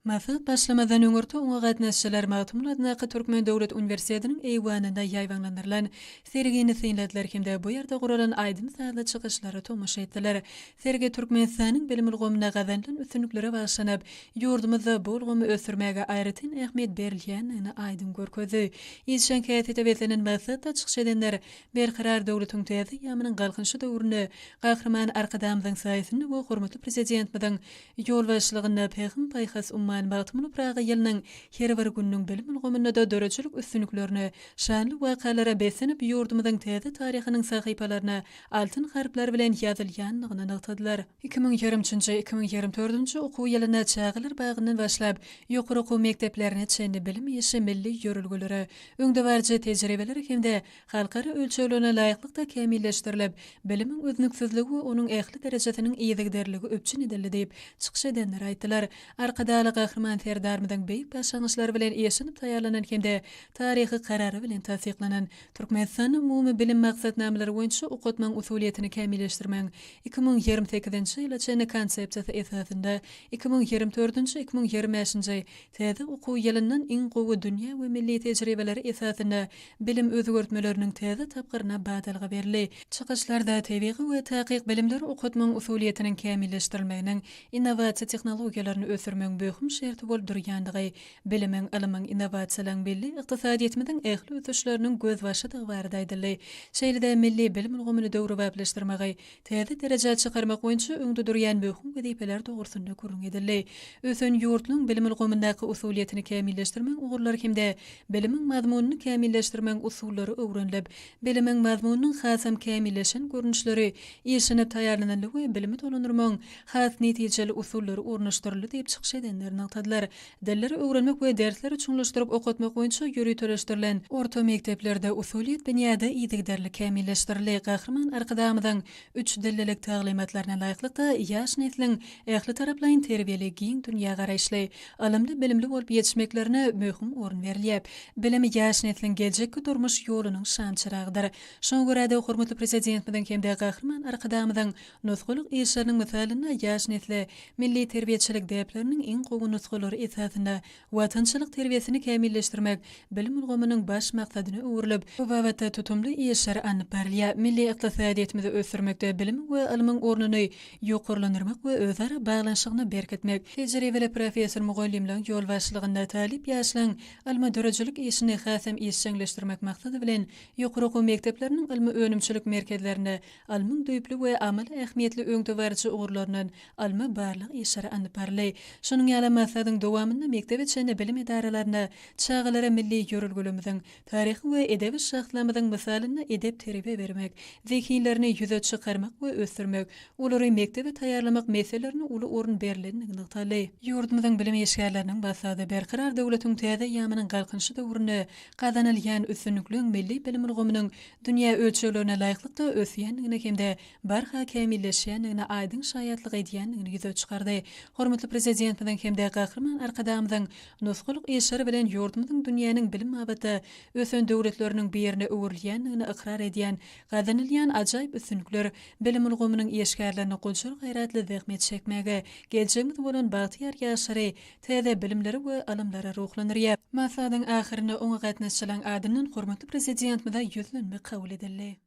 Maslahat başlamazdan öňürti oňa gatnaşyjylar Magtymguly adyndaky Türkmen döwlet uniwersitetiniň eýwanynda ýaýbaňlandyrylan sergini synladylar hem-de bu ýerde guralan aýdym-sazly çykyşlara tomaşa etdiler. Sergi Türkmenistanyň bilim ulgamynda gazanylan üstünliklere bagyşlanyp, ýurdumyzda bu ulgamy ösdürmäge aýratyn ähmiýet berilýändigini aýdyň görkezdi. Işjeň häsiýete beslenen maslahatda çykyş edenler Berkarar döwletiň täze eýýamynyň Galkynyşy döwründe Gahryman Arkadagymyzyň saýasynda we hormatly Prezidentimiziň ýolbaşçylygynda Pähim-paýhas ummany Magtymguly Pyragy ýylynyň her bir gününiň bilim ulgamynda-da döredijilik üstünliklerine, şanly wakalara beslenip, ýurdumyzyň täze taryhynyň sahypalaryna altyn harplar bilen ýazylýandygyny nygtadylar. 2023-nji, 2024-nji okuw ýylynda çagalar bagyndan başlap, ýokary okuw mekdeplerine çenli bilim işi milli ýörelgelere, öňdebaryjy tejribelere hem-de halkara ölçeglerine laýyklykda kämilleşdirilip, bilimiň üznüksizligi we onuň ähli derejesiniň yzygiderligi üpjün edildi diýip, çykyş edenler aýtdylar. Arkadagly Gahryman Serdarymyzyň beýik başlangyçlary bilen işlenip taýýarlanan hem-de taryhy Karary bilen tassyklanan Türkmenistanda umumy bilim maksatnamalary boýunça okatmagyň usulyýetini kämilleşdirmegiň 2028-nji ýyla çenli Konsepsiýasy esasynda 2024-nji, 2025-nji täze okuw ýylyndan iň gowy dünýä we milli tejribeleri esasynda bilim özgertmeleriniň täze tapgyryna badalga berildi. Çykyşlarda tebigy we takyk bilimleri okatmagyň usulyýetiniň kämilleşdirilmeginiň innowasiýa tehnologiýalaryny ösdürmegiň möhüm şerti bolup durýandygy, bilimiň, ylmyň, innowasiýalaryň milli ykdysadyýetimiziň ähli ösüşleriniň gözbaşydygy barada aýdyldy. Şeýle-de milli bilim ulgamyny döwrebaplaşdyrmagy, täze derejä çykarmak boýunça öňde durýan möhüm wezipeler dogrusynda gürrüň edildi. Ösen ýurtlaryň bilim ulgamyndaky usulyýetini kämilleşdirmegiň ugurlary hem-de bilimiň mazmunyny kämilleşdirmegiň usullary öwrenilip, bilimiň mazmunynyň hasam kämilleşen görnüşleri işlenip taýýarlanyldy we bilimi dolandyrmagyň has netijeli usullary ornaşdyryldy diýip çykyş edenler nygtadylar. Dilleri öwrenmek we dersleri çuňlaşdyryp okatmak boýunça ýöriteleşdirilen orta mekdeplerde usulyýet binýady yzygiderli kämilleşdirildi. Gahryman Arkadagymyzyň üç dillilik taglymatlaryna laýyklykda, ýaş nesliň ählitaraplaýyn terbiýeli, giň dünýägaraýyşly, ylymly-bilimli bolup ýetişmeklerine möhüm orun berilýär. Bilim ýaş nesliň geljekki durmuş ýolunyň şamçyragydyr. Şoňa görä-de, hormatly Prezidentimiziň hem-de Gahryman Arkadagymyzyň Nusgalyk işleriniň mysalynda ýaş nesle milli terbiýeçilik däpleriniň iň gowy nusgalary esasynda watançylyk terbiýesini kämilleşdirmek bilim ulgamynyň baş maksadyna öwrülip, bu babatda tutumly işler alnyp barylýar. Milli ykdysadyýetimizi ösdürmekde bilimiň we ylmyň ornuny ýokarlandyrmak we özara baglanyşygyny berkitmek, tejribeli professor-mugallymlaryň ýolbaşçylygynda talyp ýaşlaryň ylmy-döredijilik işini hasam işjeňleşdirmek maksady bilen, ýokary okuw mekdepleriniň ylmy-önümçilik merkezlerinde Ylmyň düýpli we amaly ähmiýetli öňdebaryjy ugurlaryndan ylmy-barlag işleri alnyp baryldy. Şonuň ýaly maslahatyň dowamynda mekdebe çenli bilim edaralarynda çagalara milli ýörelgelerimiziň, taryhy we edebi şahslarymyzyň mysalynda edep-terbiýe bermek, zehinlerini ýüze çykarmak we ösdürmek, olary mekdebe taýýarlamak meselelerine uly orun berlendigi nygtaldy. Ýurdumyzyň bilim işgärleriniň maslahaty Berkarar döwletiň täze eýýamynyň Galkynyşy döwründe gazanylýan üstünlikleň milli bilim ulgamynyň dünýä ölçeglerine laýyklykda ösýändigine hem-de barha kämilleşýändigine aýdyň şaýatlyk edýändigini ýüze çykardy. Hormatly Prezidentimiziň hem-de Gahryman Arkadagymyzyň nusgalyk işleri bilen ýurdumyzyň dünýäniň bilim babatda ösen döwletleriniň birine öwrülýändigini ykrar edýän gazanylýan ajaýyp üstünlikler bilim ulgamynyň işgärlerini gujur-gaýratly zähmet çekmäge, geljegimiz bolan bagtyýar ýaşlary täze bilimlere we ylymlara ruhlandyrýar. Maslahatyň ahyrynda oňa gatnaşyjylaryň adyndan hormatly Prezidentimize ýüzlenme kabul edildi.